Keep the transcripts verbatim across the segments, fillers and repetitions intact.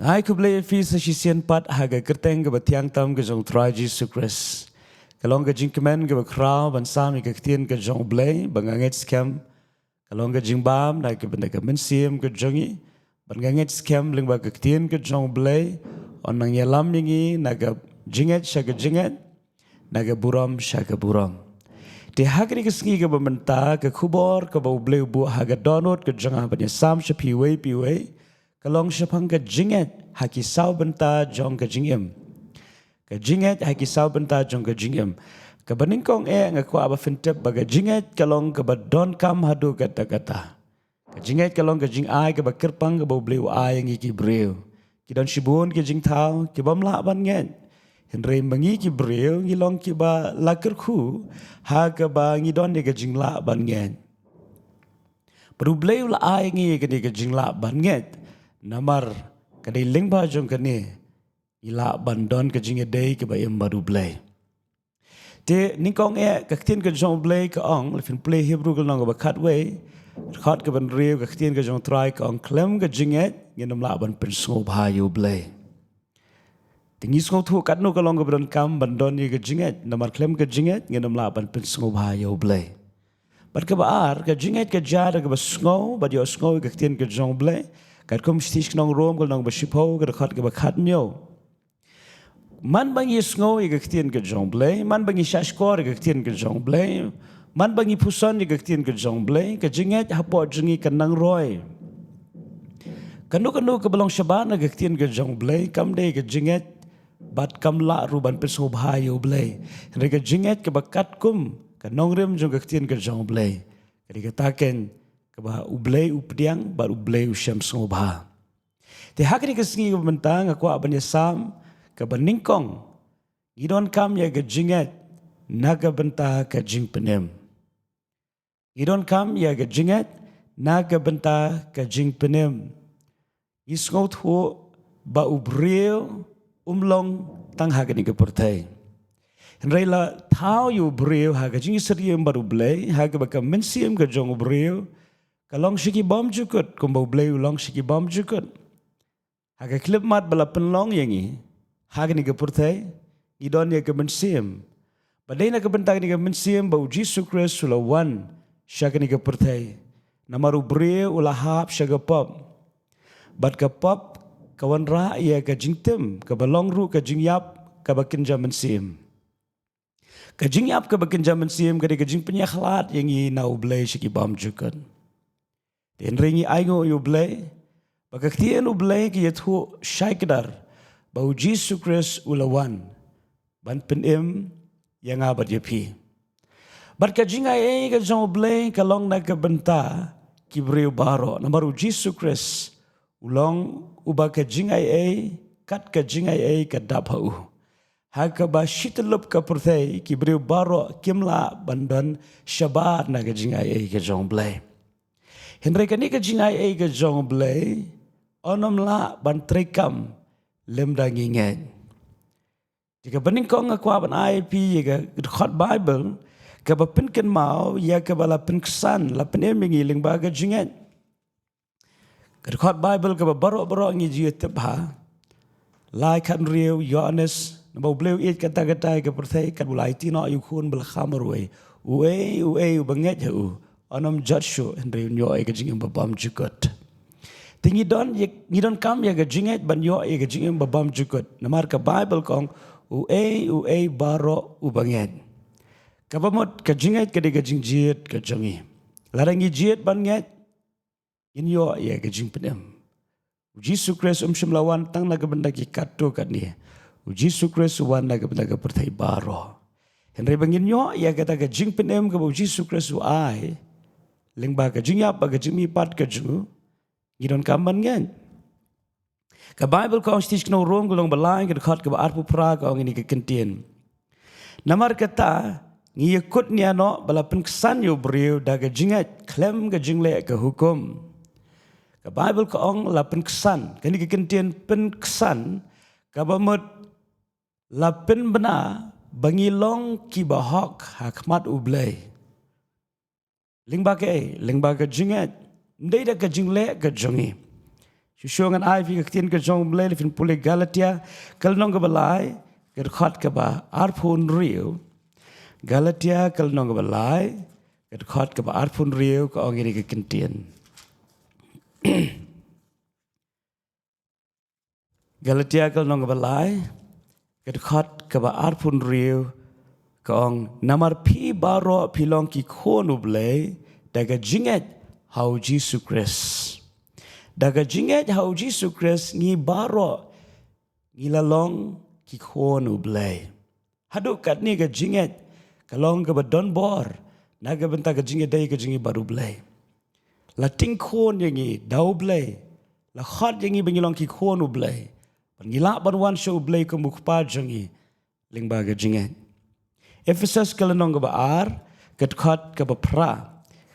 Ai khublei ïa phi sa shisien pat ha ka kyrteng kaba thiang tam ka jong Trai Jisu Khrist. Ka long ka jingkmen kaba khraw ban sam ïa ka ktien ka jong U Blei, ba nga ngeit skhem ka long ka jingbam na ka bynta ka mynsiem ka jong ngi, ban nga ngeit skhem lyngba ka ktien ka jong U Blei, yn nang ïalam ïa ngi na ka jingngeit sha ka jingngeit, na ka burom sha ka burom. Te ha kane ka sngi kaba mynta, ka khubor kaba U Blei u buh ha ka dohnud ka jong nga ban ïasam sha phi iwei pa iwei, ka long shaphang ka jingngeit ha ki saw bynta jong ka jingim. Ka jingngeit ha ki saw bynta jong ka jingim. Kaba nyngkong eh, nga kwah ba phin tip ba ka jingngeit ka long kaba donkam haduh katta katta. Ka jingngeit ka long ka jingai kaba kyrpang kaba U Blei u ai ïa ngi ki briew. Ki don shibun ki jingthaw ki bym lah ban ngeit. Hynrei ma ngi ki briew ngi long kiba la kyrkhu ha kaba ngi don ïa ka jinglah ban ngeit. Bad U Blei u la ai ïa ngi kane ka jinglah ban ngeit namar ka dei lyngba jong kane ngi lah ban don ka jingïadei kaba im bad U Blei. Te nyngkong eh, ka ktien ka jong U Blei ka ong, lada phin pule Hebru ka lynnong kaba khatwei, dkhot kaba hynriew, ka ktien ka jong U Trai ka ong, khlem ka jingngeit ngin ym lah ban pynsngewbha ïa U Blei. Te ngi sngewthuh katno ka long kaba donkam ban don ïa ka jingngeit, namar khlem ka jingngeit ngin ym lah ban pynsngewbha ïa U Blei. Bad kaba ar, ka jingngeit ka jia da kaba sngew bad ïohsngew ïa ka ktien ka jong U Blei. Katkum shithi sha ki nong Rom ka lynnong ba shiphew, ka dkhot kaba khathynñiew. Man ba ngi sngew ïa ka ktien ka jong U Blei, man ba ngi shahshkor ïa ka ktien ka jong U Blei, man ba ngi puson ïa ka ktien ka jong U Blei, ka jingngeit hapoh jong ngi kan nang roi. Kano kano kaba long shabar na ka ktien ka jong U Blei kam dei ka jingngeit bad kam lah ruh ban pynsngewbha ïa U Blei. Hynrei ka jingngeit kaba katkum ka nongrim jong ka ktien ka jong U Blei, ka dei kata keiñ kaba U Blei u pdiang bad U Blei u shem sngewbha. Te ha kane ka sngi kaba mynta nga kwah ban ïasam kaba nyngkong, ngi donkam ïa ka jingngeit na ka bynta ka jingpynim. Ngi donkam ïa ka jingngeit na ka bynta ka jingpynim. Ngi sngewthuh ba u briew um long tang ha kane ka pyrthei. Hynrei la thaw ïa u briew ha ka jingsyriem bad U Blei, ha kaba ka mynsiem ka jong u briew ka long sha ki bymjukut kumba U Blei u long sha ki bymjukut. Ha ka khyllipmat ba la pynlong ïa ngi ha kane ka pyrthei, ngi don ïa ka mynsiem. Ba dei na ka bynta kane ka mynsiem ba U Jisu Khrist u la wan sha kane ka pyrthei. Namar u briew u la hap sha ka pop. Bad ka pop ka wanrah ïa ka jingtim, kaba long ruh ka jingïap kaba kynja mynsiem. Ka jingïap kaba kynja mynsiem ka dei ka jingpynïakhlad ïa ngi na U Blei sha ki bymjukut. Te hynrei ngi ainguh ïa U Blei ba ka ktien U Blei ka ïathuh shai kdar ba U Jisu Khrist u la wan ban pynim ïa nga bad ïa phi. Bad ka jingaiei ka jong U Blei ka long na ka bynta ki briew baroh, namar U Jisu Khrist u long uba ka jingaiei, kat ka jingaiei ka dap ha u. Ha kaba shi tyllup ka pyrthei ki briew baroh kim lah ban don shabar na ka jingaiei ka jong U Blei. Hynrei kane ka jingaiei ka jong U Blei yn ym lah ban treikam lymda ngi ngeit. Te kaba nyngkong nga kwah ban ai ïa phi ïa ka dkhot Baibl kaba pynkynmaw ïa kaba la pynksan, la pynim ïa ngi lyngba ka jingngeit. Ka dkhot Baibl kaba baroh baroh ngi ju ïatip ha lai khathynriew Ïoannis, naba U Blei u ïeit katta katta ïa ka pyrthei, katba u la aiti noh ïa u Khun ba la kha marwei. Uei uei uba ngeit ha u yn ym jot shuh, hynrei un ïoh ïa ka jingim ba bymjukut. Te ngi don ïa, ngi donkam ïa ka jingngeit ban ïoh ïa ka jingim ba bymjukut. Namar ka Baibl ka ong, uei uei baroh uba ngeit. Kaba mut ka jingngeit ka dei ka jingjied ka jong ngi. Lada ngi jied ban ngeit, ngin ïoh ïa ka jingpynim. U Jisu Khrist um shym la wan tang na ka bynta ki katto katne. U Jisu Khrist u wan na ka bynta ka pyrthei baroh. Hynrei ba ngin ïoh ïa kata ka jingpynim kaba U Jisu Khrist u ai lyngba ka jingïap bad ka jingmihpat ka jong u, ngi donkam ban ngeit. Ka Baibl ka ong, shithi sha ki nong Rom ka lynnong ba lai ka dkhot kaba arphew phra ka ong ïa kane ka kyntien. Namar kata ngi ïakut nia noh ba la pynksan ïa u briew da ka jingngeit khlem ka jingleh ka hukum. Ka Baibl ka ong la pynksan, kane ka kyntien pynksan kaba mut la pynbna ba ngi long kiba hok ha khmat U Blei. Lyngba kaei? Lyngba ka jingngeit. Ym dei da ka jingleh ka jong ngi. Shuh shuh ngan ai phi ka ktien ka jong U Blei, la phin pule Galatia ka lynnong kaba lai, ka dkhot kaba arphew hynriew. Galatia ka lynnong kaba lai, ka dkhot kaba arphew hynriew, ka ong ïa kane ka kyntien. Galatia ka lynnong kaba lai, ka dkhot kaba arphew hynriew, ka ong, namar phi baroh phi long ki khun U Blei da ka jingngeit ha U Jisu Khrist. Da ka jingngeit ha U Jisu Khrist ngi baroh ngi la long ki khun U Blei. Haduh katne ka jingngeit ka long kaba don bor na ka bynta ka jingïadei ka jong ngi bad U Blei. La tyngkhun ïa ngi da U Blei, la khot ïa ngi ba ngi long ki khun U Blei, ba ngi lah ban wan sha U Blei kum U Kpa jong ngi lyngba ka jingngeit. Ephesos ka lynnong kaba ar, ka dkhot kaba phra,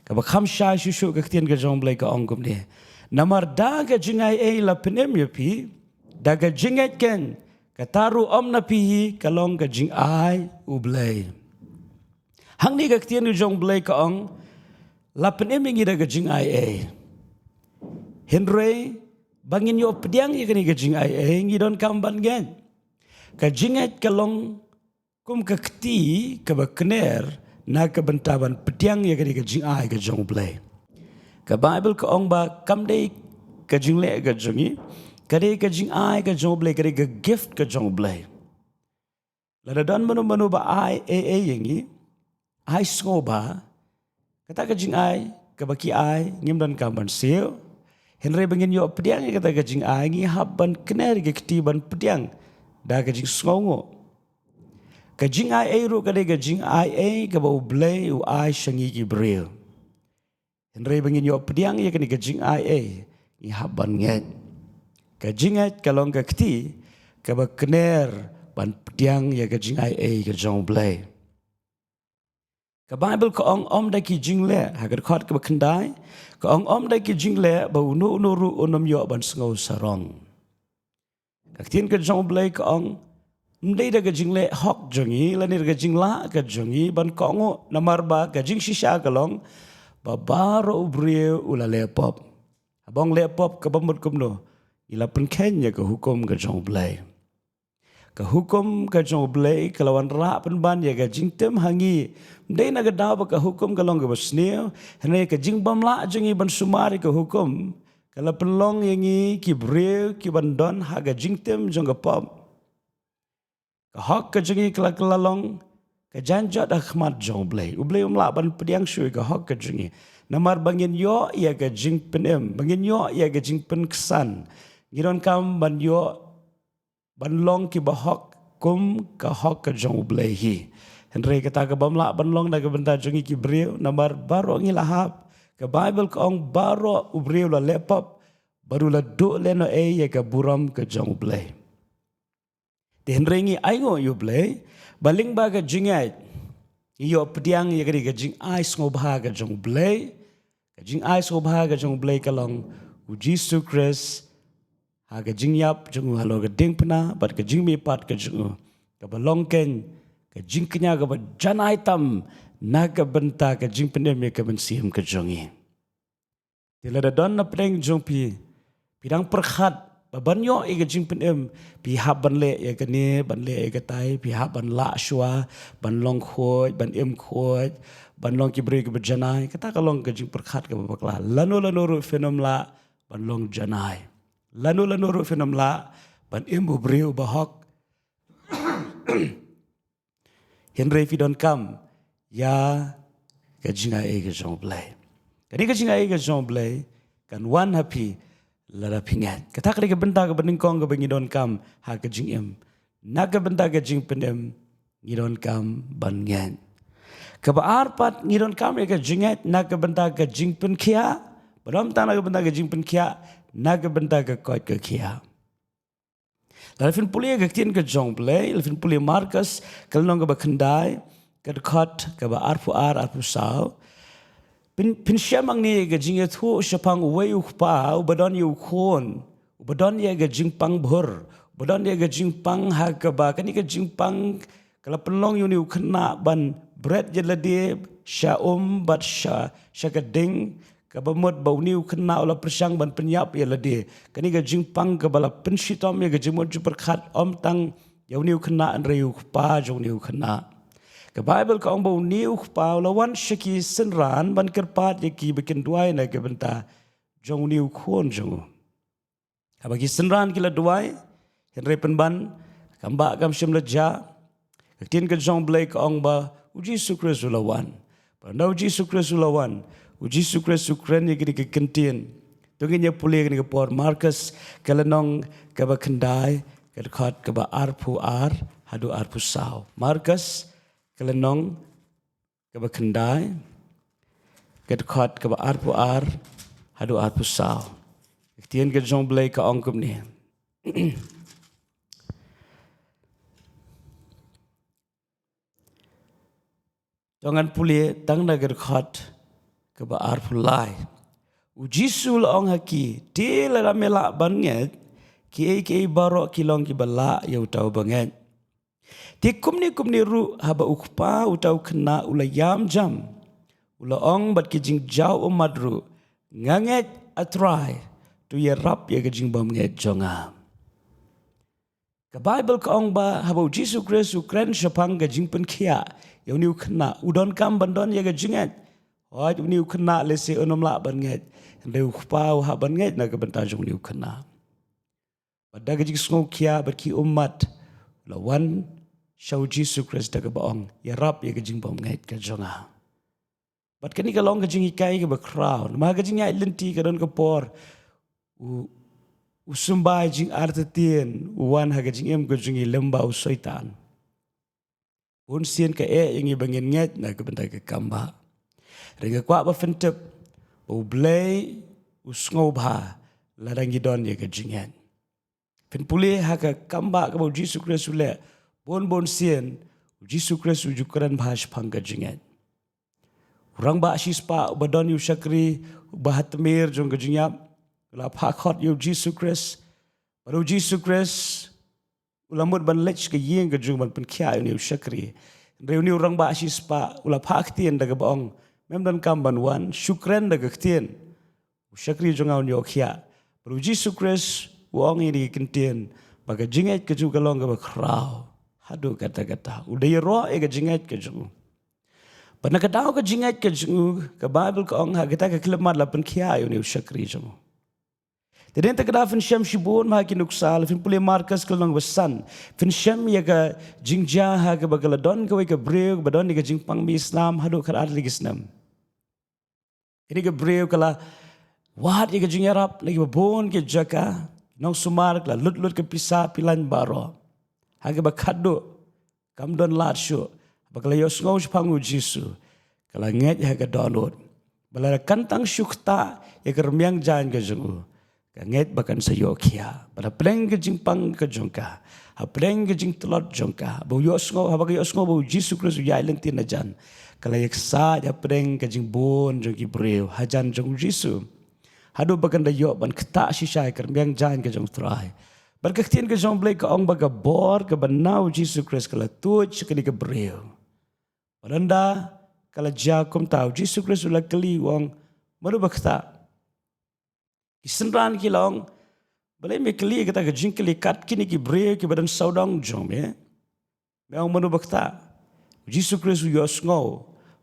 kaba kham shai shuh shuh, ka ktien ka jong U Blei ka ong kumne: Namar da ka jingai ei la pynim ïa phi, da ka jingngeit keiñ, kata ruh ym na phi hi, ka long ka jingai U Blei. Hangne ka ktien ka jong U Blei ka ong, la pynim ïa ngi da ka jingai ei. Hynrei ba ngin ïoh pdiang ïa kane ka jingai ei, ngi donkam ban ngeit. Ka jingngeit ka long kum ka kti kaba kner na ka bynta ban pdiang ïa kane ka jingai ka jong U Blei. Ka Baibl ka ong ba kam dei ka jingleh ka jong ngi, ka dei ka jingai ka jong U Blei, ka dei ka gift ka jong U Blei. Lada don mano mano ba ai ei ei ïa ngi, ai sngewbha, kata ka jingai kaba ki ai ngim donkam ban siew. Hynrei ba ngin ïoh pdiang ïa kata ka jingai, ngi hap ban kner ïa ka kti ban pdiang da ka jingsngewnguh. Ka jingai ei ruh ka dei ka jingai ei kaba U Blei u ai sha ngi ki briew. Hynrei ba ngin ïoh pdiang ïa kane ka jingai ei, ngi hap ban ngeit. Ka jingngeit ka long ka kti kaba kner ban pdiang ïa ka jingai ei ka jong U Blei. Ka Baibl ka ong, ym da ki jingleh, ha ka dkhot kaba khyndai, ka ong, ym da ki jingleh ba uno uno ruh un ym ïoh ban sngew sarong. Ka ktien ka jong U Blei ka ong, ym dei da ka jingleh hok jong ngi lane da ka jinglah ka jong ngi ban kohnguh, namar ba ka jingshisha ka long ba baroh u briew u la leh pop. Haba ong leh pop, kaba mut kumno? Ngi la pynkheiñ ïa ka hukum ka jong U Blei. Ka hukum ka jong U Blei ka la wanrah pynban ïa ka jingtim ha ngi. Ym dei na ka daw ba ka hukum ka long kaba sniew, hynrei ka jingbymlah jong ngi ban sumar ïa ka hukum ka la pynlong ïa ngi ki briew kiban don ha ka jingtim jong ka pop. Ka hok ka jong ngi ka la, ka la long ka jaiñjot ha khmat jong U Blei. U Blei um lah ban pdiang shuh ïa ka hok ka jong ngi. Namar ba ngin ïoh ïa ka jingpynim, ba ngin ïoh ïa ka jingpynksan, ngi donkam ban ïoh ban long kiba hok kum ka hok ka jong U Blei hi. Hynrei kata ka bym lah ban long na ka bynta jong ngi ki briew, namar baroh ngi la hap. Ka Baibl ka ong baroh u briew u la leh pop bad u la duh lehnohei ïa ka burom ka jong U Blei. Te hynrei ngi ainguh ïa U Blei ba lyngba ka jingngeit ngi ïoh pdiang ïa kane ka jingai sngewbha ka jong U Blei. Ka jingai sngewbha ka jong U Blei ka long U Jisu Khrist ha ka jingïap jong u halor ka diengphna bad ka jingmihpat ka jong u, kaba long keiñ ka jingkñia kaba janai tam na ka bynta ka jingpynim ïa ka mynsiem ka jong ngi. Te lada don na pdeng jong phi, phi dang pyrkhat ba ban ïoh ïa ka jingpynim, phi hap ban leh ïa kane, ban leh ïa katai, phi hap ban lah shuwa, ban long khuid, ban im khuid, ban long ki briew kiba janai, kata ka long ka jingpyrkhat kaba bakla. Lano lano ruh phin ym lah ban long janai. Lano lano ruh phin ym lah ban im u briew uba hok. Hynrei phi donkam ïa ka jingai ei ka jong U Blei. Kane ka jingai ei ka jong U Blei kan wan ha phi lada phi ngeit. Kata ka dei ka bynta kaba nyngkong kaba ngi donkam ha ka jingim. Na ka bynta ka jingpynim ngi donkam ban ngeit. Kaba ar pat, ngi donkam ïa ka jingngeit na ka bynta ka jingpynkhiah. Bad ym tang na ka bynta ka jingpynkhiah, na ka bynta ka koit ka khiah. Lada phin pule ïa ka ktien ka jong U Blei, lada phin pule Markos ka lynnong kaba khyndai, ka dkhot kaba arphew ar, arphew saw, phin, phin shem hangne ïa ka jingïathuh shaphang uwei u kpa uba don ïa u khun uba don ïa ka jingpang bhur, uba don ïa ka jingpang ha kaba, kane ka jingpang ka la pynlong ïa une u khynnah ban bret ïa lade sha um bad sha, sha ka ding, kaba mut ba une u khynnah u la pyrshang ban pynïap ïa lade. Kane ka jingpang kaba la pynshitom ïa ka jingmut jingpyrkhat ym tang ïa une u khynnah hynrei ïa u kpa jong une u khynnah. Ka Baibl ka ong ba une u kpa u la wan sha ki synran ban kyrpad ïa ki ba kin duwai na ka bynta jong une u khun jong u. Haba ki synran ki la duwai, hynrei pynban kam bah kam shym la jah. Ka ktien ka jong U Blei ka ong ba u Jisu Khrist u la wan. Ba ynda u Jisu Khrist u la wan, u Jisu Khrist u kren ïa kine ki kyntien. To ngin ïa pule kane ka por, Markos ka lynnong kaba khyndai, ka dkhot kaba arphew ar haduh arphew saw. Markos ka lynnong kaba khyndai, ka dkhot kaba arphew ar haduh arphew saw. Ka ktien ka jong U Blei ka ong kumne. To ngan pule tang na ka dkhot kaba arphew lai. U Jisu u la ong ha ki, te lada me lah ban ngeit, kiei kiei baroh ki long kiba lah ïa uta uba ngeit. Te kumne kumne ruh haba u kpa uta u khynnah u la ïam jam, u la ong bad ki jingjaw ummat ruh, nga ngeit, A Trai, to ïarap ïa ka jingbymngeit jong nga. Ka Baibl ka ong ba haba u Jisu Khrist u kren shaphang ka jingpynkhiah ïa une u khynnah, u donkam ban don ïa ka jingngeit. Hooid, une u khynnah lehse unym lah ban ngeit, hynrei u kpa u hap ban ngeit na ka bynta jong une u khynnah. Bad da ka jingsngewkhia bad ki ummat, u la wan sha u Jisu Khrist da kaba ong, ïarap ïa ka jingbymngeit ka jong nga. Bad kane ka long ka jinghikai kaba khraw. Namar ka jingïaid lynti ka don ka por u, u symbai jingartatien u wan ha ka jingim ka jong ngi lem bad u Soitan. Bun sien ka eh ïa ngi ba ngin ngeit na ka bynta ka kam bah. Hynrei nga kwah ba phin tip ba U Blei u sngewbha lada ngi don ïa ka jingngeit. Phin pule ha ka kam bah kaba u Jisu Khrist u leh, bun bun sien u Jisu Khrist u ju kren bha shaphang ka jingngeit. U rangbah shispah uba don ïa u shakri uba ha tmier jong ka jingïap, u la phah khot ïa u Jisu Khrist. Bad u Jisu Khrist u la mut ban leit sha ka ïing ka jong u ban pynkhiah ïa une u shakri. Hynrei une u rangbah shispah u la phah ktien da kaba ong, mem donkam ban wan, shu kren da ka ktien, u shakri jong nga un ïoh khiah. Bad u Jisu Khrist u ong ïa kine ki ktien, ba ka jingngeit ka jong u ka long kaba khraw haduh katta katta. U da ïaroh ïa ka jingngeit ka jong u. Bad na ka daw ka jingngeit ka jong u, ka Baibl ka ong ha kata ka khyllipmat la pynkhiah ïa une u shakri jong u. Te dei na kata ka daw phin shem shibun bha ki nuksa, la phin pule Markos ka lynnong ba san, phin shem ïa ka jingjia ha kaba ka la don kawei ka briew kaba don ïa ka jingpang mih snam haduh khatar tylli ki snem. Kane ka briew ka la wad ïa ka jingïarap na kiba bun ki jaka, nongsumar, ka la lut lut ka pisa pilaiñ baroh. Ha kaba khatduh kam don lad shuh, ba ka la ïohsngew shaphang u Jisu, ka la ngeit ha ka dohnud. Ba lada kan tang shu ktah ïa ka rmiang jaiñ ka jong u, ka ngeit ba kan sa ïoh khiah. Bad hapdeng ka jingpang ka jong ka, hapdeng ka jingtlot jong ka, ba u ïohsngew, haba ka ïohsngew ba u Jisu Khrist u ïaid lynti na jan, ka la ïaksaid hapdeng ka jingbun jong ki briew hajan jong u Jisu. Haduh ba kan da ïoh ban ktah shisha ïa ka rmiang jaiñ ka jong u Trai. Bad ka ktien ka jong u Blei ka ong ba ka bor kaba na u Jisu Khrist ka la tuid sha kane ka briew. Bad ynda ka la jia kumta, u Jisu Khrist u la kylli, u ong, mano ba ktah? Ki synran ki la ong, balei me kylli kata ka jingkylli kat kine ki briew kiba don sawdong jong me? Me ong mano ba ktah? U Jisu Khrist u ïohsngew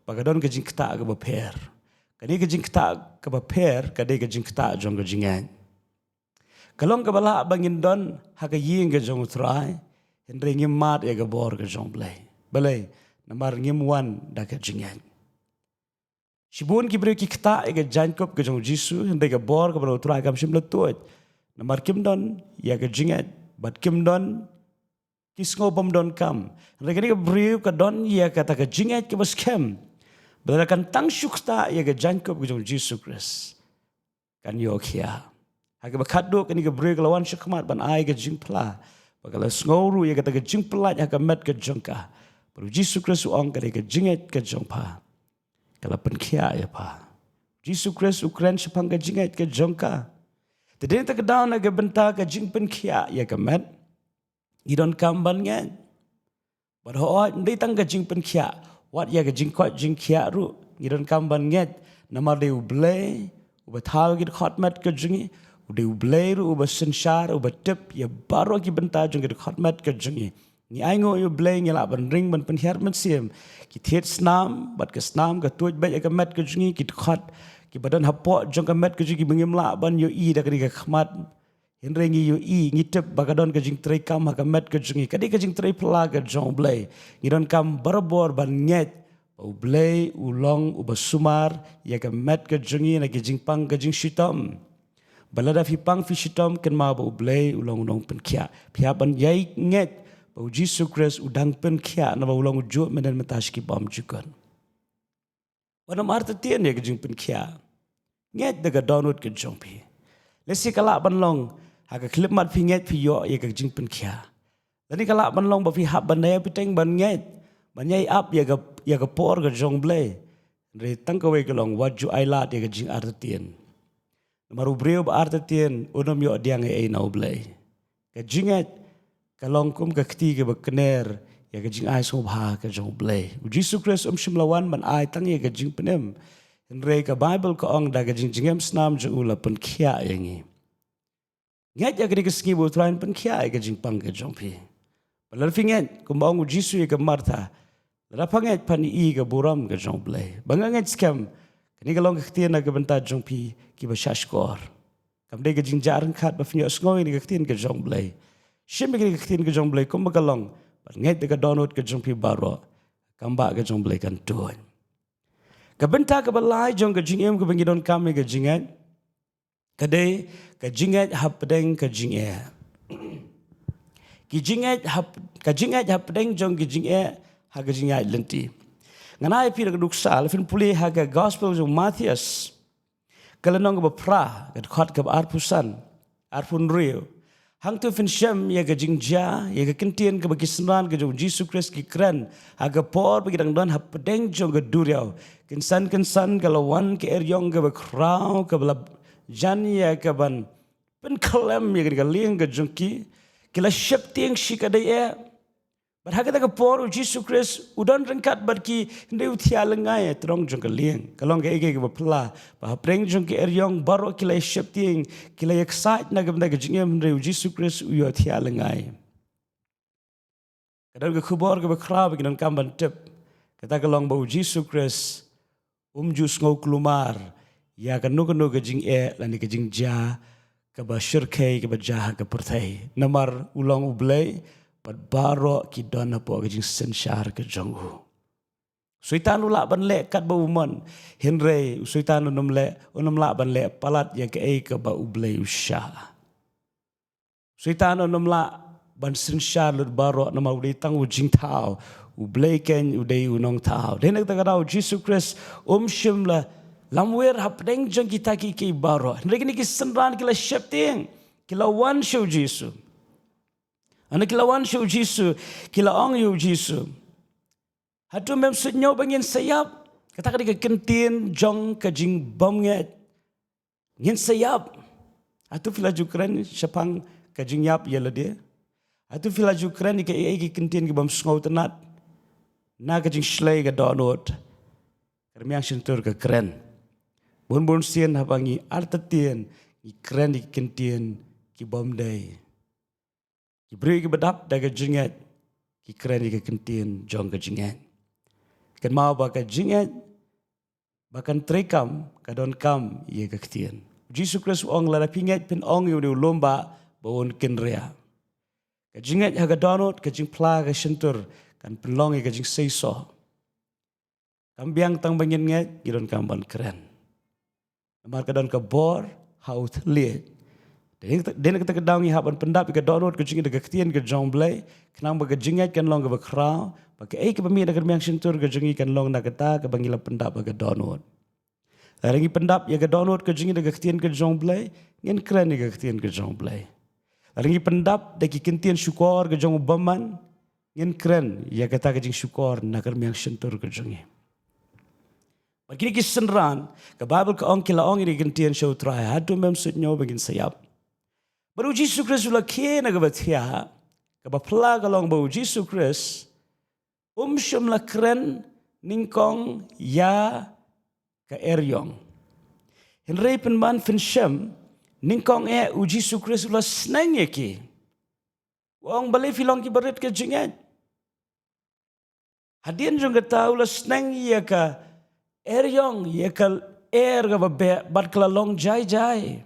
ba ka don ka jingktah kaba pher. Kane ka jingktah kaba pher ka dei ka jingktah jong ka jingngeit. Ka long kaba lah ba ngin don ha ka ïing ka jong u Trai, hynrei ngim mad ïa ka bor ka jong u Blei. Balei? Namar ngim wan da ka jingngeit. Shibun ki briew ki ktah ïa ka jaiñkup ka jong u Jisu, hynrei ka bor kaba na u Trai kam shym la tuid. Namar kim don ïa ka jingngeit, bad kim don, ki sngew bym donkam. Hynrei kane ka briew ka don ïa kata ka jingngeit kaba skhem, ba lada kan tang shu ktah ïa ka jaiñkup ka jong u Jisu Khrist, kan ïoh khiah. Ha kaba khatduh kane ka briew ka la wan shakhmat ban ai ka jingphla. Ba ka la sngew ruh ïa kata ka jingpyllait ha ka met ka jong ka. Bad u Jisu Khrist u ong ka dei ka jingngeit ka jong pha, ka la pynkhiah ïa pha. Jisu Khrist u kren shaphang ka jingngeit ka jong ka. Te dei na kata ka daw na ka bynta ka jingpynkhiah ïa ka met, ngi donkam ban ngeit. Bad hooid, ym dei tang ka jingpynkhiah, wat ïa ka jingkoit jingkhiah ruh ngi donkam ban ngeit. Namar dei U Blei uba thaw ki dkhot met ka jong ngi, u dei U Blei ruh uba synshar, uba tip ïa baroh ki bynta jong ki dkhot met ka jong ngi. Ngi ainguh ïa U Blei, ngi lah ban ring ban pynhiar mynsiem. Ki thied snam bad ka snam ka tuid beit ïa ka met ka jong ngi, ki dkhot kiba don hapoh jong ka met ka jong ngi ba ngim lah ban ïohi da kane ka khmat. Hynrei ngi ïohi, ngi tip ba ka don ka jingtreikam ha ka met ka jong ngi, ka dei ka jingtrei pla ka jong U Blei. Ngi donkam barabor ban ngeit ba U Blei u long uba sumar ïa ka met ka jong ngi na ki jingpang ka jingshitom. Ba lada phi pang phi shitom, kynmaw ba U Blei u long u nongpynkhiah. Phi hap ban ïai ngeit ba U Jisu Khrist u dang pynkhiah, namar u long ujuh mynhynnin mynta sha ki bymjukut. Wat nym artatien ïa ka jingpynkhiah. Ngeit da ka dohnud ka jong phi. Lehse ka lah ban long ha ka khyllipmat phi ngeit phi ïoh ïa ka jingpynkhiah. Lane ka lah ban long ba phi hap ban ïai bteng ban ngeit, ban ïai ap ïa ka, ïa ka por ka jong U Blei. Hynrei tang kawei ka long, wat ju ailad ïa ka jingartatien. Namar u briew ba artatien un ym ïoh pdiang ei ei na U Blei. Ka jingngeit ka long kum ka kti kaba kner ïa ka jingai sngewbha ka jong U Blei. U Jisu Khrist um shym la wan ban ai tang ïa ka jingpynim. Hynrei ka Baibl ka ong da ka jingjngem snam jong u la pynkhiah ïa ngi. Ngeit ïa kane ka sngi ba U Trai un pynkhiah ïa ka jingpang ka jong phi. Ba lada phi ngeit kumba ong U Jisu ïa ka Martha, lada pha ngeit phan ïohi ïa ka burom ka jong U Blei. Ba nga ngeit skhem, kane ka long ka ktien na ka bynta jong phi kiba shahshkor. Kam dei ka jingjah ryngkat ba phin ïohsngew ïa kane ka ktien ka jong U Blei. Shim ïa kane ka ktien ka jong U Blei kumba ka long, bad ngeit da ka dohnud ka jong phi baroh, kam ba ka jong U Blei kan tuid. Ka bynta kaba lai jong ka jingim kaba ngi donkam ïa ka jingngeit ka dei ka jingngeit hapdeng ka jingeh. Ki jingngeit hap, ka jingngeit hapdeng jong ka jingeh ha ka jingngeit lynti. Ngan ai phi da ka nuksa, lada phin pule ha ka Gospel jong u Mathaios, ka lynnong kaba phra, ka dkhot kaba arphew san, arphew hynriew. Hangto phin shem ïa ka jingjia, ïa ka ktien kaba ki synran ka jong U Jisu Khrist ki kren ha ka por ba ki dang don hapdeng jong ka duriaw. Kynsan kynsan ka la wan ka eriong kaba khraw, kaba la jan ïa ka ban pynkhyllem ïa ka lieng ka jong ki. Ki la sheptieng shikatdei eh. Bad ha kata ka por U Jisu Khrist u don ryngkat bad ki, hynrei u thiah lyngngai ha ka rong jong ka lieng. Ka long kaei kaei kaba phylla, ba hapdeng jong ka eriong baroh ki la ïa sheptieng, ki la ïa excited na ka bynta ka jingim, hynrei U Jisu Khrist u ïoh thiah lyngngai. Ka don ka khubor kaba khraw ba ngi donkam ban tip. Kata ka long ba U Jisu Khrist um ju sngew kulmar ïa kano kano ka jingeh lane ka jingjia kaba shyrkhei kaba jia ha ka pyrthei. Namar u long U Blei, bad baroh ki don hapoh ka jingsynshar ka jong u. U Soitan u lah ban leh katba u mon, hynrei u Soitan un ym leh, un ym lah ban leh palat ïa kaei kaba U Blei u shah. Soitan un ym lah ban synshar lut baroh namar u dei tang u jingthaw. U Blei keiñ u dei u nongthaw. Dei na kata ka daw U Jisu Khrist um shym la lamwir hapdeng jong kita kiei kiei baroh. Hynrei kine ki synran ki la sheptieng, ki la wan sha U Jisu. Hynrei ki la wan sha U Jisu, ki la ong ïa U Jisu, hato mem suidñiew ba ngin sa ïap? Kata ka dei ka ktien jong ka jingbymngeit. Ngin sa ïap. Hato phi la ju kren shaphang ka jingïap ïa lade? Hato phi la ju kren ïa kaei kaei ki ktien ki bym sngewtynnad na ka jingshlei ka dohnud? Ka rmiang shyntur ka kren. Bun bun sien haba ngi artatien, ngi kren ïa ki ktien ki bym dei. Ki briew kiba dap da ka jingngeit ki kren ïa ki ktien jong ka jingngeit. Kynmaw ba ka jingngeit ba kan treikam ka donkam ïa ka ktien. U Jisu Khrist u ong, lada phi ngeit phin ong ïa une u lombah ba un kynriah. Ka jingngeit ha ka dohnud, ka jingphla ka shyntur, kan pynlong ïa ka jingseisoh. Kam biang tang ba ngin ngeit, ngi donkam ban kren. Namar ka don ka bor ha u thylliej. Dei na kata ka daw ngi hap ban pyndap ïa ka dohnud ka jong ngi da ka ktien ka jong U Blei, khnang ba ka jingngeit kan long kaba khraw, ba kaei kaba mih na ka rmiang shyntur ka jong ngi kan long na kata kaba ngi la pyndap ha ka dohnud. Lada ngi pyndap ïa ka dohnud ka jong ngi da ka ktien ka jong U Blei, ngin kren ïa ka ktien ka jong U Blei. Lada ngi pyndap da ki ktien shukor ka jong u bymman, ngin kren ïa kata ka jingshukor na ka rmiang shyntur ka jong ngi. Bad kine ki synran, ka Baibl ka ong ki la ong ïa ki ktien sha U Trai, hato mem suidñiew ba ngin sa ïap? Bad U Jisu Khrist u la khie na kaba thiah, kaba phylla ka long ba U Jisu Khrist um shym la kren nyngkong ïa ka eriong. Hynrei pynban phin shem, nyngkong eh u Jisu Khrist u la sneng ïa ki. U ong balei phi long ki barit ka jingngeit. Hadien jong kata u la sneng ïa ka eriong, ïa ka er kaba beh, bad ka la long jai jai.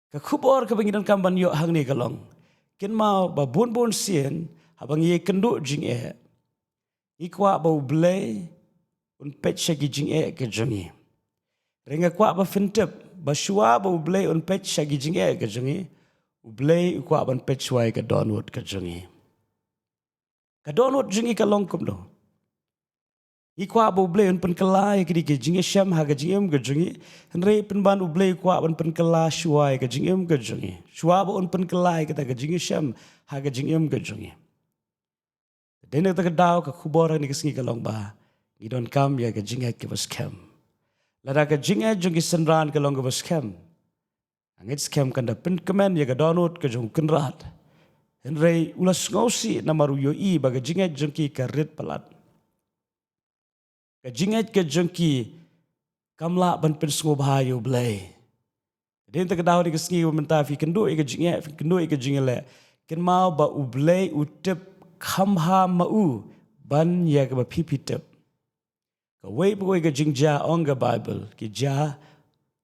Ka khubor kaba ngi donkam ban ïoh hangne ka long, kynmaw ba bun bun sien, haba ngi ïakynduh jingeh, ngi kwah ba U Blei un peit sha ki jingeh ka jong ngi. Hynrei nga kwah ba phin tip ba shuwa ba U Blei un peit sha ki jingeh ka jong ngi, U Blei u kwah ban peit shuwa ïa ka dohnud ka jong ngi. Ka dohnud jong ngi ka long kumno? Ngi kwah ba U Blei un pynkylla ïa kine ki jingïashem ha ka jingim ka jong ngi. Hynrei pynban U Blei u kwah ban pynkylla shuwa ïa ka jingim ka jong ngi, shuwa ba un pynkylla ïa kata ka jingïashem ha ka jingim ka jong ngi. Dei na kata ka daw ka khubor ha kane ka sngi ka long ba ngi donkam ïa ka jingngeit kaba skhem. Lada ka jingngeit jong ki synran ka long kaba skhem, nga ngeit skhem kan da pynkmen ïa ka dohnud ka jong u Kynrad. Hynrei u la sngewsih namar u ïohi ba ka jingngeit jong ki ka rit palat. Ka jingngeit ka jong ki kam lah ban pynsngewbha ïa U Blei. Dei na kata ka daw ha kane ka sngi ba mynta phi kynduh ïa ka jingeh, phi kynduh ïa ka jingïaleh, kynmaw ba U Blei u tip kham bha ma u ban ïa kaba phi phi tip. Kawei pa kawei ka jingjia, ong ka Baibl, ki jia,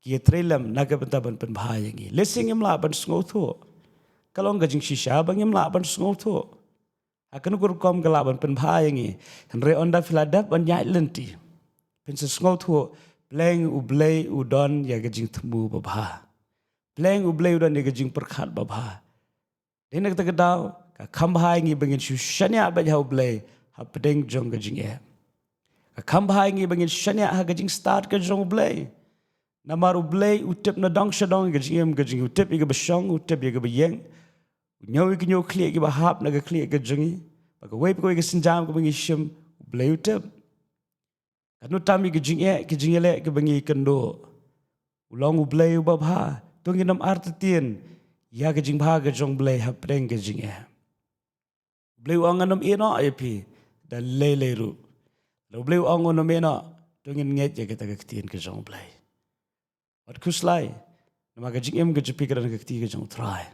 ki ïatrei lem na ka bynta ban pynbha ïa ngi. Lehse ngim lah ban sngewthuh. Ka long ka jingshisha ba ngim lah ban sngewthuh. Ha kano ka rukom ka lah ban pynbha ïa ngi. Hynrei ynda phi la dep ban ïaid lynti, phin sa sngewthuh, pleng U Blei u don ïa ka jingthmu babha. Pleng U Blei u don ïa ka jingpyrkhat babha. Dei na kata ka daw, ka kham bha ïa ngi ba ngin shu shaniah beit ha U Blei hapdeng jong ka jingeh. Ka kham bha ïa ngi ba ngin shaniah ha ka jingstad ka jong U Blei. Namar U Blei u tip na dong sha dong ïa ka jingim ka jong ngi, u tip ïa kaba shong, u tip ïa kaba ïeng. U ñiew ïa ki ñiewkhlieh kiba hap na ka khlieh ka jong ngi. Ba kawei pa kawei ka sienjam kaba ngi shim, U Blei u tip. Katno tam ïa ki jingeh, ki jingïaleh kiba ngi kynduh. U long U Blei uba bha, to ngin ym artatien ïa ka jingbha ka jong U Blei hapdeng ka jingeh. U Blei u ong ngan ym ïehnoh ïa phi da lei lei ruh. Lada U Blei u ong un ym ïehnoh, to ngin ngeit ïa kata ka ktien ka jong U Blei. Wat khuslai, namar ka jingim ka jong phi ka don ha ka kti ka jong U Trai.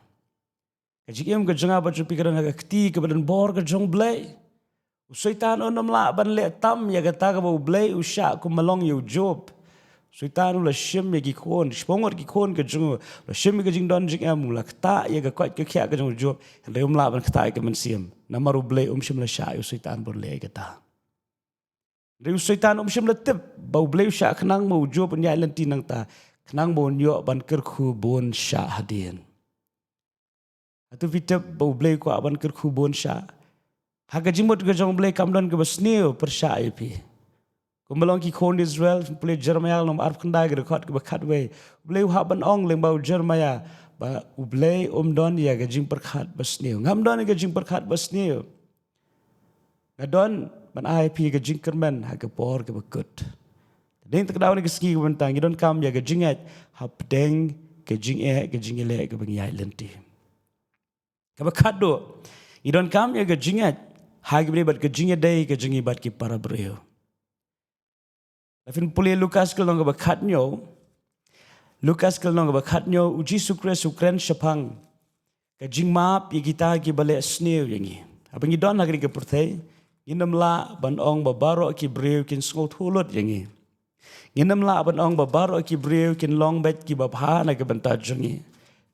Ka jingim ka jong nga bad jong phi ka don ha ka kti kaba don bor ka jong U Blei. U Soitan un ym lah ban leh tam ïa kata kaba U Blei u shah kum ba long ïa u Job. U Soitan u la shim ïa ki khun, shiphew ngut ki khun ka jong u, u la shim ïa ka jingdon jingem, u la ktah ïa ka koit ka khiah ka jong u Job. Hynrei um lah ban ktah ïa ka mynsiem. Namar U Blei um shym la shah ïa u Soitan ban leh ïa kata. Hynrei u Soitan um shym la tip ba U Blei u shah khnang ba u Job un ïaid lynti nangta, khnang ba un ïoh ban kyrkhu bun shah hadien. Hato phi tip ba U Blei u kwah ban kyrkhu bun shah? Ha ka jingmut ka jong U Blei kam don kaba sniew pyrshah ïa phi. Kumba long ki khun Israel, pule Jeremiah lynnong arphew khyndai ka dkhot kaba khatwei. U Blei u hap ban ong lyngba u Jeremiah ba U Blei um don ïa ka jingpyrkhat ba sniew. Ngam don ïa ka jingpyrkhat ba sniew. Nga don ban ai phi ka jingkyrmen ha ka por kaba kut. Dei na kata ka daw ha kane ka sngi kaba mynta ngi donkam ïa ka jingngeit hapdeng ka jingeh, ka jingïaleh kaba ngi ïaid lynti. Kaba khatduh, ngi donkam ïa ka jingngeit ha kaba ïadei bad ka jingïadei ka jong ngi bad ki para briew. Lada phin pule Lukas ka lynnong kaba khathynñiew. Lukas ka lynnong kaba khathynñiew, u Jisu Khrist u kren shaphang ka jingmap ïa kita kiba leh sniew ïa ngi. Haba ngi don ha kane ka pyrthei, ngin ym lah ban ong ba baroh ki briew kin sngewthuh lut ïa ngi. Ngin ym lah ban ong ba baroh ki briew kin long beit kiba bha na ka bynta jong ngi.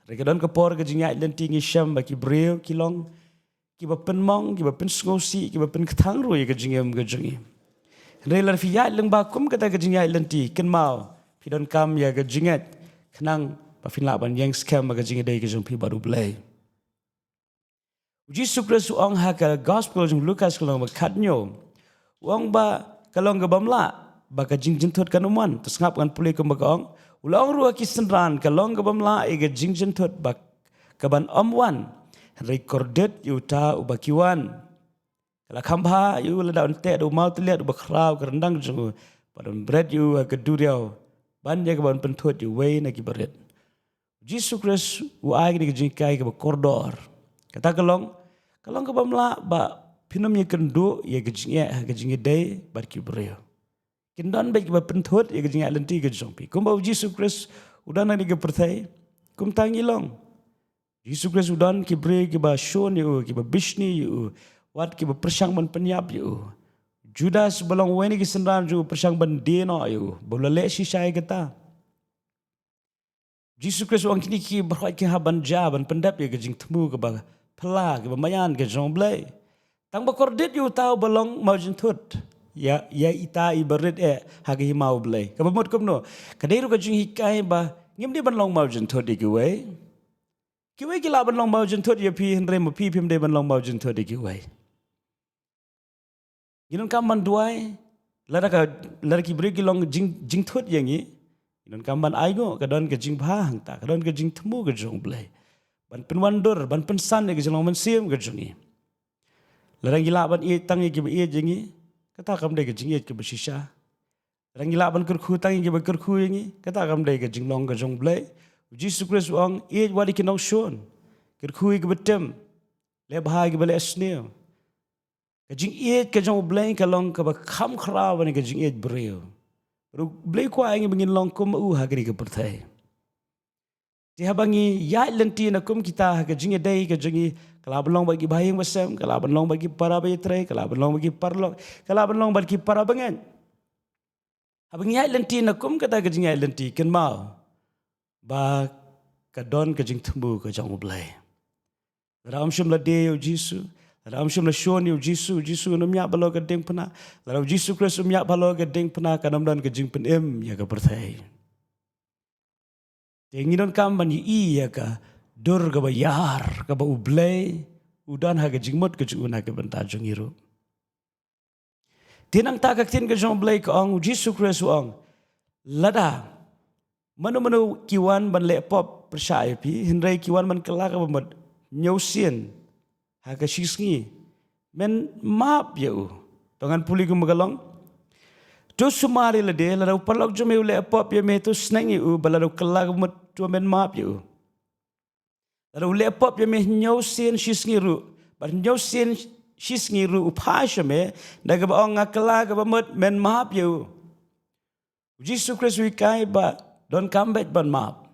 Hynrei ka don ka por ka jingïaid lynti ngi shem ba ki briew ki long kiba pynmong, kiba pynsngewsih, kiba pynkthang ruh ïa ka jingim ka jong ngi. Hynrei lada phi ïaid lyngba kum kata ka jingïaid lynti, kynmaw, phi donkam ïa ka jingngeit, khnang ba phin lah ban ïeng skhem ha ka jingïadei ka jong phi bad U Blei. U Jisu Khrist u ong ha ka gospel jong u Lukas ka lynnong ba khathynñiew. U ong ba ka long kaba ym lah ba ka jingjynthut kan ym wan. To sngap ngan pule kumba ka ong. U la ong ruh ha ki synran ka long kaba ym lah ïa ka jingjynthut ba ka ban ym wan. Hynrei kordit ïa uta uba ki wan. Ka la kham bha ïa u lada un teh da u mawtylliat uba khraw ka ryndang jong u, bad un bret ïa u ha ka duriaw, ban ïa kaba un pynthut ïa uwei na ki barit. U Jisu Khrist u ai kane ka jinghikai kaba kordor. Kata ka long, ka long kaba ym lah ba phin ym ïakynduh ïa ka jingeh ha ka jingïadei bad ki briew. Kin don beit kiba pynthut ïa ka jingïaid lynti ka jong phi. Kumba u Jisu Khrist u don ha kane ka pyrthei, kumta ngi long. Jisu Khrist u don ki briew kiba shun ïa u, kiba bishni ïa u, wat kiba pyrshang ban pynïap ïa u. Judas ba long uwei na ki synran jong u pyrshang ban die noh ïa u, ba u la leh shisha ïa kata. Jisu Khrist u ong kine ki baroh ki hap ban jia ban pyndep ïa ka jingthmu kaba phylla, kaba maïan ka jong U Blei. Tang ba kordit ïa uta uba long mawjynthut ïa, ïa ita iba rit eh ha ka hima U Blei. Kaba mut kumno? Ka dei ruh ka jinghikai ba ngim dei ban long mawjynthut ïa kiwei. Kiwei ki lah ban long mawjynthut ïa phi, hynrei ma phi phim dei ban long mawjynthut ïa kiwei. Ngi donkam ban duwai, lada ka, lada ki briew ki long jing, jingthut ïa ngi, ngi donkam ban ainguh, ka don ka jingbha hangta, ka don ka jingthmu ka jong U Blei. Ban pynwandur, ban pynsan ïa ka jinglong mynsiem ka jong ngi. Lada ngi lah ban ïeit tang ïa kiba ïeit ïa ngi, kata kam dei ka jingïeit kaba shisha. Lada ngi lah ban kyrkhu tang ïa kiba kyrkhu ïa ngi, kata kam dei ka jinglong ka jong U Blei. U Jisu Khrist u ong, ïeit wat ïa ki nongshun, kyrkhu ïa kiba tim, leh bha ïa kiba leh sniew. Ka jingïeit ka jong U Blei ka long kaba kham khraw ban ka jingïeit briew. Bad U Blei u kwah ïa ngi ba ngin long kum u ha kane ka pyrthei. Te haba ngi ïaid lynti na kum kita ha ka jingïadei ka jong ngi, ka lah ban long bad ki bahaïing bahasem, ka lah ban long bad ki para ba ïatrei, ka lah ban long bad ki paralok, ka lah ban long bad ki para bangeit. Haba ngi ïaid lynti na kum kata ka jingïaid lynti, kynmaw ba ka don ka jingthmu ka jong U Blei. Lada ym shym la die ïa U Jisu, lada ym shym la shun ïa U Jisu, U Jisu un ym ïap halor ka diengphna, lada U Jisu Khrist um ïap halor ka diengphna, kan ym don ka jingpynim ïa ka pyrthei. Te ngi donkam ban ïohi ïa ka dur kaba ïar kaba U Blei u don ha ka jingmut ka jong u na ka bynta jong ngi ruh. Te nangta ka ktien ka jong U Blei ka ong, U Jisu Khrist u ong, lada mano mano ki wan ban leh pop pyrshah ïa phi, hynrei ki wan ban kylla kaba mut hynñiew sien ha ka shisngi, men map ïa u. To ngan pule kumba ka long. To sumar ïa lade, lada u paralok jong me u leh pop ïa me, to sneng ïa u, bad lada u kylla kaba mut, to men map ïa u. Lada u leh pop ïa me hynñiew sien shisngi ruh, bad hynñiew sien shisngi ruh u phai sha me, da kaba ong nga kylla kaba mut, men map ïa u. U Jisu Khrist u hikai ba donkam beit ban map.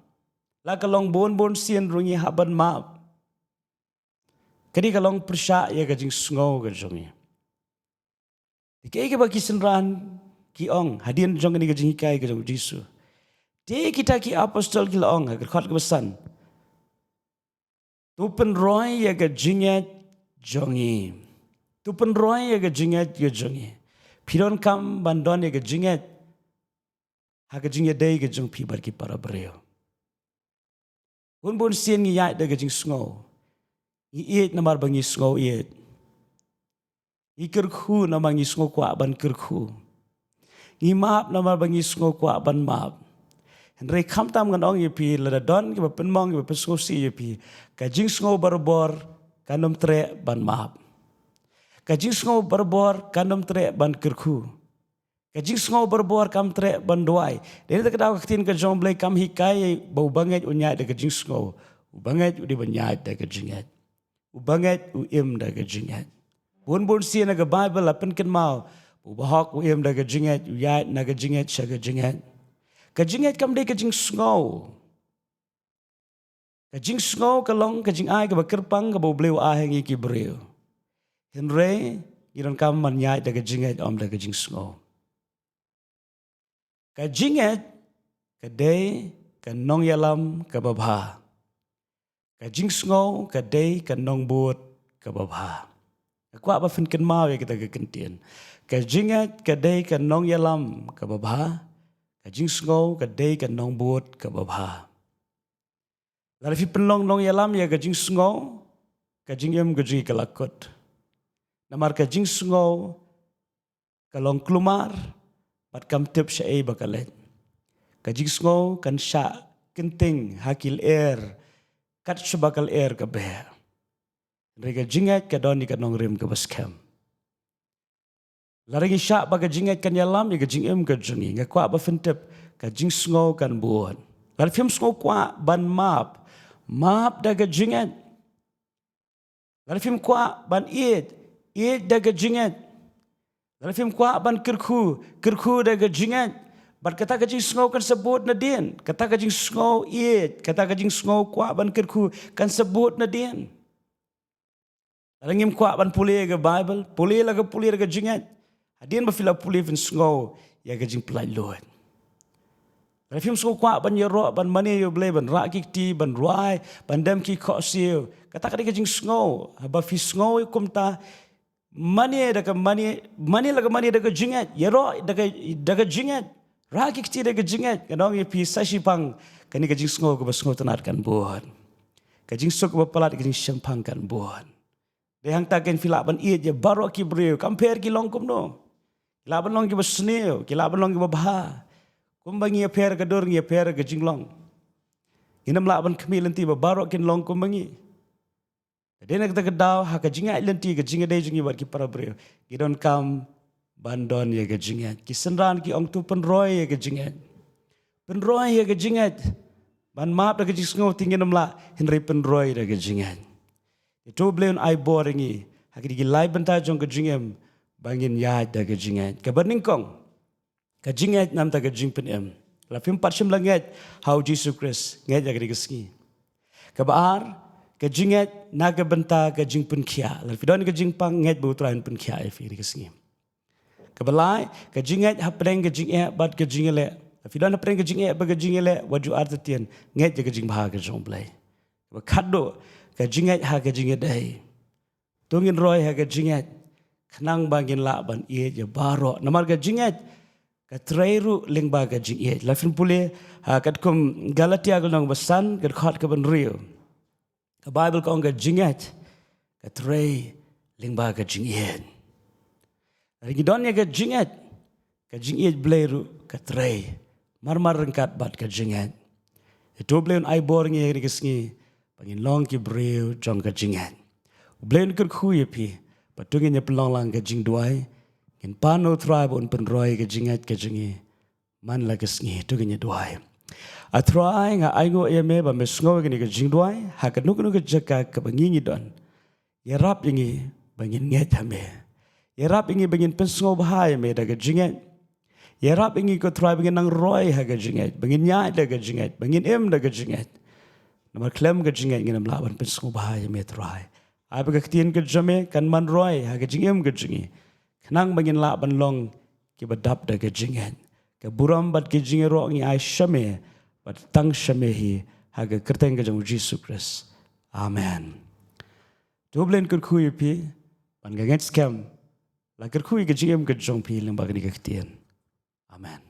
La ka long bun bun sien ruh ngi hap ban map. Ka dei ka long pyrshah ïa ka jingsngew ka jong ngi. Te kaei kaba ki synran ki ong hadien jong kane ka jinghikai ka jong U Jisu? Te kita ki apostol ki la ong ha ka dkhot kaba san, to pynroi ïa ka jingngeit jong ngi. To pynroi ïa ka jingngeit ka jong ngi. Phi donkam ban don ïa ka jingngeit ha ka jingïadei ka jong phi bad ki para briew. Bun bun sien ngi ïaid da ka jingsngew. Ngi ïeit namar ba ngi sngew ïeit. Ngi kyrkhu namar ngi sngew kwah ban kyrkhu. Ngi map namar ba ngi sngew kwah ban map. Hynrei khamtam ngan ong ïa phi, lada don kiba pynmong, kiba pynsngewsih ïa phi, ka jingsngew barabor kan ym treh ban map. Ka jingsngew barabor kan ym treh ban kyrkhu. Ka jingsngew barabor kam treh ban duwai. Dei na kata ka daw ka ktien ka jong U Blei kam hikai ba u bangeit un ïaid da ka jingsngew. U bangeit u dei ban ïaid da ka jingngeit. U bangeit u im da ka jingngeit. Bun bun sien na ka Baibl la pynkynmaw ba u bahok u im da ka jingngeit, u ïaid na ka jingngeit sha ka jingngeit. Ka jingngeit kam dei ka jingsngew. Ka jingsngew ka long ka jingai kaba kyrpang kaba U Blei u ai ha ngi ki briew. Hynrei ngi donkam ban ïaid da ka jingngeit, ym da ka jingsngew. Ka jingngeit ka dei ka nongïalam kaba bha. Ka jingsngew ka dei ka nongbud kaba bha. Nga kwah ba phin kynmaw ïa kita ki kyntien. Ka jingngeit ka dei ka nongïalam kaba bha. Ka jingsngew ka dei ka nongbud kaba bha. Lada phi pynlong nongïalam ïa ka jingsngew, ka jingim ka jong ngi ka la kut. Namar ka jingsngew ka long kulmar bad kam tip shaei ba ka leit. Ka jingsngew kan shah kynting ha ki lyer kat shaba ka lyer ka beh. Hynrei ka jingngeit ka don ïa ka nongrim kaba skhem. Lada ngi shah ba ka jingngeit kan ïalam ïa ka jingim ka jong ngi, nga kwah ba phin tip, ka jingsngew kan bud. Lada phim sngew kwah ban map, map da ka jingngeit. Lada phim kwah ban ïeit, ïeit da ka jingngeit. Lada phim kwah ban kyrkhu, kyrkhu da ka jingngeit. Bad kata ka jingsngew kan sa bud nadien. Kata ka jingsngew ïeit, kata ka jingsngew kwah ban kyrkhu kan sa bud nadien. Lada ngim kwah ban pule ka Bible, pule la ka pule da ka jingngeit. Hadien ba phi la pule phin sngew ïa ka jingpyllait luid. Lada phim sngew kwah ban ïaroh, ban mane ïa U Blei, ban rah ki kti, ban rwai, ban dem ki khohsiew. Kata ka dei ka jingsngew. Haba phi sngew kumta, mane da ka mane, mane la ka mane da ka jingngeit, ïaroh da ka, da ka jingngeit, rah ki kti da ka jingngeit, nga ong ïa phi sa shiphang kane ka jingsngew kaba sngewtynnat kan bud. Ka jingsuk kaba palat, ka jingshemphang kan bud. Dei hangta kein phi lah ban ïeit ïa baroh ki briew, kam pher ki long kumno. Ki lah ban long kiba sniew, ki lah ban long kiba bha. Kumba ngi ïapher ka dur, ngi ïapher ka jinglong. Ngim lah ban khmih lynti ba baroh kin long kumba ngi. Te dei na kata ka daw, ha ka jingïaid lynti, ka jingïadei jong ngi bad ki para briew, ngi donkam ban don ïa ka jingngeit. Ki synran ki ong, to pynroi ïa ka jingngeit. Pynroi ïa ka jingngeit. Ban map da ka jingsngew te ngim lah, hynrei pynroi da ka jingngeit. Te to U Blei un ai bor ïa ngi ha kine ki lai bynta jong ka jingim, ba ngin ïaid da ka jingngeit. Kaba nyngkong, ka jingngeit namar ka jingpynim. Lada phim pat shym la ngeit ha U Jisu Khrist, ngeit ïa kane ka sngi. Kaba ar, ka jingngeit na ka bynta ka jingpynkhiah. Lada phi don ka jingpang, ngeit ba U Trai un pynkhiah ïa phi kane ka sngi. Kaba lai, ka jingngeit hapdeng ka jingeh bad ka jingïaleh. Lada phi don hapdeng ka jingeh bad ka jingïaleh, wat ju artatien, ngeit ïa ka jingbha ka jong U Blei. Kaba khatduh, ka jingngeit ha ka jingïadei. To ngin roi ha ka jingngeit, khnang ba ngin lah ban ïeit ïa baroh. Namar ka jingngeit ka trei ruh lyngba ka jingïeit. Lada phin pule ha katkum Galatia ka lynnong ba san, ka dkhot kaba hynriew, ka Baibl ka ong, ka jingngeit ka trei lyngba ka jingïeit. Lada ngi don ïa ka jingngeit, ka jingïeit Blei ruh ka trei marmar ryngkat bad ka jingngeit. Te to U Blei un ai bor ïa ngi ha kane ka sngi, ba ngin long ki briew jong ka jingngeit. U Blei un kyrkhu ïa phi, bad to ngin ïa pynlong lang ka jingduwai. Ngin pan ïa U Trai ba un pynroi ka jingngeit ka jong ngi man la ka sngi. To ngin ïa duwai. A Trai, nga ainguh ïa me ba me sngew ïa kane ka jingduwai ha kano kano ka jaka kaba ngi ngi don. Ïarap ïa ngi ba ngin ngeit ha me. Ïarap ïa ngi ba ngin pynsngewbha ïa me da ka jingngeit. Ïarap ïa ngi, ko Trai, ba ngin nang roi ha ka jingngeit, ba ngin ïaid da ka jingngeit, ba ngin im da ka jingngeit. Namar khlem ka jingngeit ngin ym lah ban pynsngewbha ïa me, Trai. Ai ba ka ktien ka jong me kan wanroi ha ka jingim ka jong ngi, khnang ba ngin lah ban long kiba dap da ka jingngeit. Ka burom bad ka jingïaroh ngi ai sha me, bad tang sha me hi, ha ka kyrteng ka jong U Jisu Khrist. Amen. To U Blei un kyrkhu ïa phi, ban ka ngeit skhem la kyrkhu ïa ka jingim ka jong phi lyngba kane ka ktien. Amen.